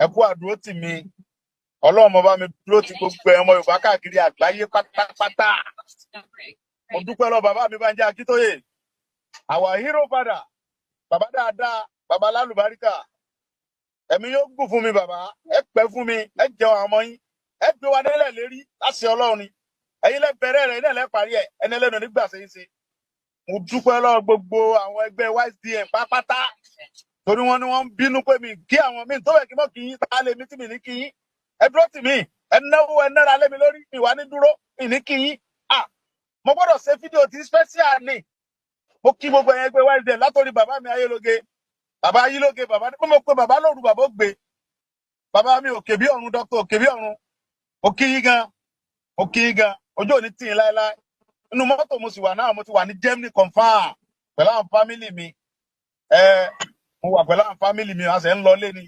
Ẹ kú àdúró tì mí. Ọlọ́run mo bá mi dúró ti gbogbo ẹ̀ ọmọ Yorùbá káàkiri àgbáyé pátápátá. Mo dúpẹ́ lọ bàbá mi Bánjí Akíntóyè, our hero father, bàbá dáadáa, bàbá lálùbáríkà. Ẹ̀mí yóò gùn fún mi, bàbá. Ẹ pẹ́ fún mi, ẹ jẹun àwọn ọmọ yín, ẹ gbé wa délẹ̀ lérí láti Ọlọ́run ni. Ẹ̀yin lẹ bẹ̀rẹ̀ rẹ̀, ilẹ̀ lẹ parí ẹ̀, ẹni ẹlẹ́nu nígbà ṣe é ṣe. Mo dúpẹ́ lọ́wọ́ gbogbo àwọn ẹgbẹ́ YSDM pátápátá, torí wọ́n ní wọ́n ń bínú pé mi kí àwọn míì tó bẹ̀ kí mọ́ kí yín tá lè mi tí mi ní kí yín. Ẹ dúró tì mí, ẹ náwó, ẹ nára lé mi lórí, mi wà ní dúró, mi ní kí yín. Ah, mo gbọ́dọ̀ ṣe fídíò tí special ni. Mo kí gbogbo ẹ̀yẹn ẹgbẹ́ YSDM látòrí bàbá mi Ayélóge, bàbá Ayélóge, bàbá mo pe bàbá lóru, bàbá ó gbé. Bàbá mi òkè bí ọ̀run, dókítà òkè bí ọ̀run, mo kí yín gan, mo kí yín gan. Ojú òní tì yín láéláé. Inú mọ́tò mo sì wà náà, mo ti wà ní Germany confam pẹ̀lú àwọn family mi. Ẹ mo wà pẹ̀lú àwọn family mi, a sì ń lọ lé ni.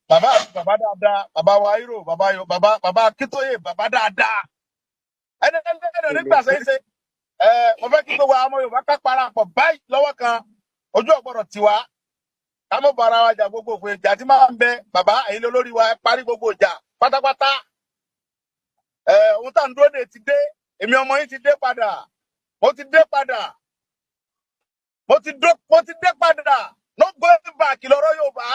Bàbá àti bàbá dáadáa, bàbá wa hero, bàbá bàbá bàbá Akíntóyè, bàbá dáadáa, ẹni ẹni onígbà ṣe é ṣe. Ẹ mo fẹ́ kí gbogbo àwọn ọmọ Yorùbá ká parapọ̀ báyìí lọ́wọ́ kan. Ojú ọ̀gbọ́dọ̀ tiwa, ká mọ̀ bára wa jà. Gbogbo òfin ìjà tí máa ń bẹ, bàbá, ẹ̀yin lólórí wa, ẹ parí gbogbo ìjà pátápátá. Ẹ ohun tá à ń dúró dè ti dé. Èmi ọmọ yín ti dé padà, mo ti dé padà, mo ti dé padà. No going back lọ́rọ̀ Yorùbá.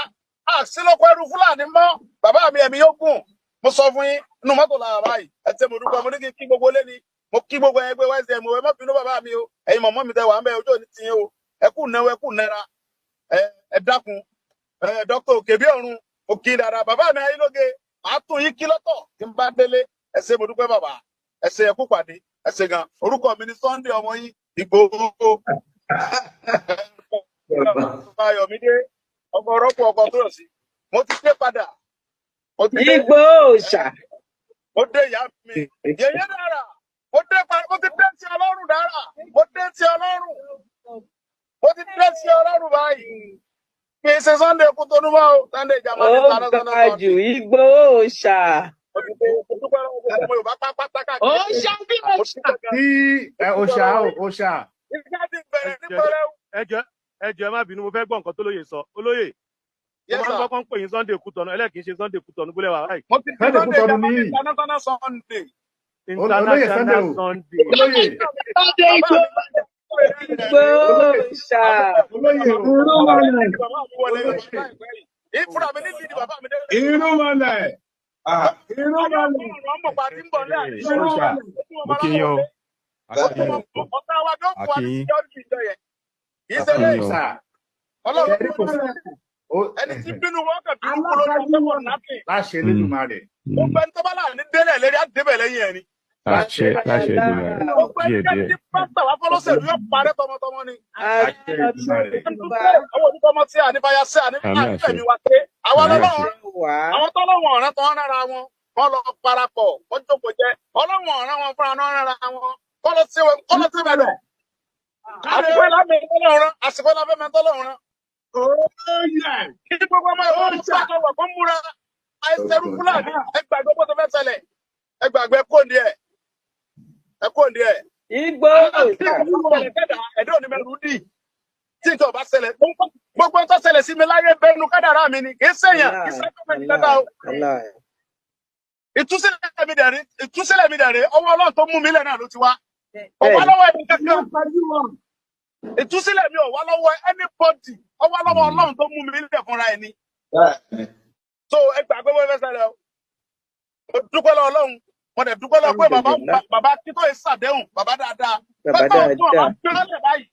Àsìlọ́kọ̀ ẹrú Fúlàní mọ́. Bàbá mi, ẹ̀mí yóò gùn. Mo sọ fún yín, inú mọ́tò làwà báyìí. Ẹ tẹ́ mo dúpẹ́. Mo ní kí gbogbo lé ní, mo kí gbogbo ẹgbẹ́ YSDM. Ẹ má bínú, bàbá mi o, ẹ̀yin mọ̀mọ́ mi tẹ wà ń bẹ, ojú òní tiyín o. Ẹ kú náwó, ẹ kú náírà. Ẹ ẹ dákun, ẹ dókítà òkè bí ọ̀run, mo kí dáadáa. Bàbá mi Ayélóge, màá tún yín kí lọ́tọ̀ tí n bá délé. Ẹ ṣé, mo dúpẹ́, bàbá. Ẹ ṣé, ẹ kú pàdé, ẹ ṣé gan. Orúkọ mi ni Sunday ọmọ yín Ìgbòho Ayọ̀mídé, ọkọ̀ rọ́pò ọkọ̀ tó rọ̀ sí. Mo ti dé padà, mo ti dé. Ìgbòho òòṣà. Mo dé, ìyá mi yèyé dára. Mo dé padà, mo ti dé sí Ọlọ́run dára, mo dé sí Ọlọ́run, mo ti dé sí Ọlọ́run báyìí. Kì í ṣe Sunday Kútọ́nù mọ́ o, Sunday Jamani Ó International ga jù. Sunday. Ìgbòho òòṣà. Mo ti dé. Mo dúpẹ́ lọ́wọ́ gbogbo ọmọ Yorùbá pátápátá káàkiri. Òòṣà bí Mo òòṣà. dúpẹ́ gan. Tí ẹ Mo dúpẹ́ òòṣà lọ́wọ́ o yín. Òòṣà. Iṣẹ́ ti bẹ̀rẹ̀ ní Ẹ jọ̀ọ́, pẹrẹu. ẹ jọ̀ọ́, ẹ jọ̀ọ́, ẹ má bínú, mo fẹ́ gbọ́ nǹkan tó lóye sọ. Olóyè, mo Yes máa ń sir. gbọ́ kán pè yín Sunday Kútọ̀nù, ẹlẹ́kìí ṣe Sunday Kútọ̀nù gbólẹ̀ wà báyìí. Mo ti di Sunday Sunday Kútọ̀nù Jamani ní International Sunday. Olóyè Sunday International o. Sunday. Olóyè. Sunday Bàbá Ìgbòho. mi Ìgbòho Olóyè. òòṣà. Olóyè o. Irúnmọlẹ̀. Bàbá mi wọlé Olóyè. Yorùbá láìpẹ́ yìí. Ìfúnra mi ní lídìí bàbá mi délé Yorùbá. Irúnmọlẹ̀. Irúnmọlẹ̀. Ọlọ́run ọmọ pa tí ń bọ̀ ní àdìsí. Òòṣà. Mo kí yín o, a kí yín o. Ọ̀tá wa tó A fún wa kí ní yín. security ìjọ yẹn. Kì í A ṣe kí lé yín o. Òòṣà. Ọlọ́run Ṣẹ́rí kò sí ẹni tí bínú wọn kàn bínú kú lórí Alákàdúrà. ọ̀sẹ̀ nothing. Láṣẹ Elédùmarè. Gbogbo ẹni tó bá láàrin délẹ̀ lérí á débẹ̀ lẹ́yìn ẹni. Àṣẹ, láṣẹ Èdùmàrè. Gbogbo Díẹ̀ ẹnikẹ́ni díẹ̀. tí pásítọ̀ wá fọlọ́sẹ̀lú yóò parẹ́ tọmọtọmọ ni. Láṣẹ Èdùmàrè. Àwọn onítọ́mọ tí ànífàyà sí Àmín, àṣẹ. ànífẹ̀mí wa pé àwọn Àmín, ọlọ́run àṣẹ. Wá. àwọn tọ́lọ́wọ̀n ọ̀ràn tó ń rárá wọn kọ́ lọ parapọ̀ kọ́ jókòó jẹ́ ọlọ́wọ̀n ọ̀ràn wọn fúnra náà rárá wọn kọ́ lọ sí kọ́ lọ sí mẹ́lọ̀. Àsìkò lábẹ́ tọ́lọ́run rán, àsìkò lábẹ́ mẹ́tọ́lọ́run rán. Oyè. Kí gbogbo ọmọ ìwọ́n Òòṣà. bá kó múra àìsẹ̀rù Fúlàní. Ẹ gbàgbé bó ti fẹ́ ṣẹlẹ̀, ẹ gbàgbé kóńdé ẹ, ẹ kóńdé ẹ. Ìgbòho Tí òòṣà. nǹkan bá ṣẹlẹ̀ kẹ́dà ẹ̀dá òní mẹ́rù dì. Tí nǹkan bá ṣẹlẹ̀, gbogbo tó ṣẹlẹ̀ sí mi láyé bẹ́ẹ̀nu kádàrá mi ni. Kì í ṣèyàn, kì í ṣẹ́jọ́ mẹ́rin kádà o. Wàláì. Ìtúsílẹ̀ mi dẹ̀ rí, ìtúsílẹ̀ mi dẹ̀ rí, ọwọ́ Ọlọ́run tó mú mi lẹ̀ náà ló ti wá. Kò wá lọ́wọ́ ẹni kankan. Alákàdúrà. Ìtúsílẹ̀ mi ò wá lọ́wọ́ anybody, ó wá lọ́wọ́ Ọlọ́run tó mú mi lẹ̀ fúnra ẹni. So ẹ gbàgbé wọ́n fẹ́ ṣẹlẹ̀ o. Mo dúpẹ́ lọ́wọ́ Ọlọ́run, mo dẹ̀ dúpẹ́ lọ́wọ́ pé bàbá Alhamdulillah. bàbá títọ́ yìí ṣàdéhùn, bàbá dáadáa. Bàbá Pẹ́pẹ́ tí wọ́n bá dáadáa. gbé lọ́lẹ̀ báyìí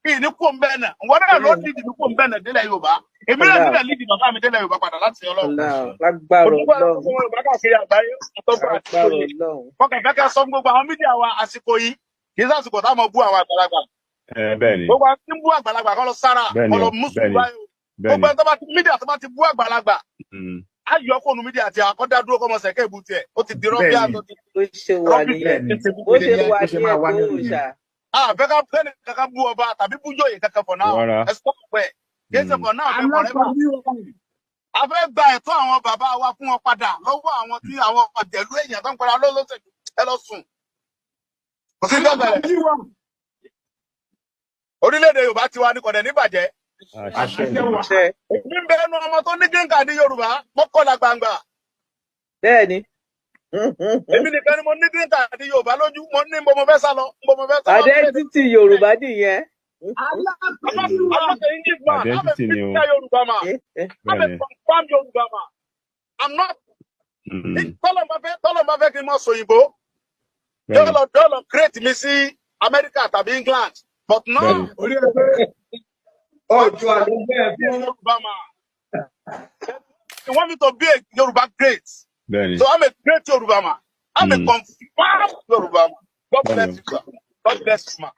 kí ní kó ń bẹ́ẹ̀ náà, wọ́n náà ló dìdì ní kó ń bẹ́ẹ̀ náà délẹ̀ Yorùbá. Èmi náà Allah. nílẹ̀ lídìí bàbá mi délẹ̀ Yorùbá padà láti Ọlọ́run. Allah. Mo Lágbára dúpẹ́ lọ́wọ́ Ọlọ́run. gbogbo Yorùbá káàkiri àgbáyé àtọ́gbà àti Lágbára òye. Ọlọ́run. Fọkàn fẹ́ kẹ́ sọ fún gbogbo àwọn media wa, àsìkò yìí kì í sàsìkò táwọn bú àwọn àgbàlagbà. Ẹ bẹ́ẹ̀ ni. Gbogbo àwọn tí ń bú àgbàlagbà kọ́ lọ sára Bẹ́ẹ̀ ni kọ́ lọ o, mú bẹ́ẹ̀ sùúrù ni. báyìí o. Bẹ́ẹ̀ Gbogbo ni. ẹni tó bá ti media tó bá ti bú àgbàlagbà, á yọ kóònù media àti àkọ́dá dúró kọ́mọ sẹ̀kẹ́ ìbú tiẹ̀. Ó ti di rọ́bì Bẹ́ẹ̀ ni. àtọ́ ti Bó ṣe wà rọ́bì. nìyẹn. Bẹ́ẹ̀ ni. Bó ṣe wà Bó ṣe máa nìyẹn, wá Ìgbòho nínú yẹn. òòṣà. Àfẹ́ ká fẹ́ni kankan bú ọba tàbí bú jòyè kankan for now. Rárá. Ẹ stop ẹ̀. Kì í ṣe for now, fẹ́ forever. Alákàdúrà. A fẹ́ gba ẹ̀tọ́ àwọn bàbá wa fún wọn padà lọ́wọ́ àwọn tí àwọn ọ̀jẹ̀lú èèyàn tó ń padà lọ́lọ́sẹ̀lú. Ẹ lọ sùn. Kò sí dọ́bẹ̀rẹ̀. Alákàdúrà. Orílẹ̀-èdè Yorùbá tiwa ní kọ̀dẹ̀ níbàjẹ́. Àṣẹ. Àṣẹ wà. Àṣẹ. Èmi ń bẹ ẹnu ọmọ tó ní green card Yorùbá mọ́kànlá gbangba. Bẹ́ẹ̀ ni. Èmi nìkan ni mo ní green card Yorùbá lójú. Mo ní mo fẹ́ sá lọ, mo fẹ́ sá lọ. Identity Yorùbá nìyẹn. I'm not, I'm not an English man. I'm a Identity ni o. physical Yorùbá man. I'm a Bẹ́ẹ̀ ni. confirmed Yorùbá man. I'm not. Tọ́lọ̀ bá fẹ́ kí n máa sọ òyìnbó. Bẹ́ẹ̀ ni. Dọ́lọ̀ create mi sí Amẹ́ríkà tàbí England. But now, Bẹ́ẹ̀ ni. Orí ẹ pé. Ọjọ́ àlọ́gbẹ́ ẹ fún. Yorùbá man. You want me to be a Yoruba great. Bẹ́ẹ̀ ni. So I'm a great Yoruba man. I'm a confirmed Yoruba man. God Bẹ́ẹ̀ bless ni. you, sir. God bless you, ma.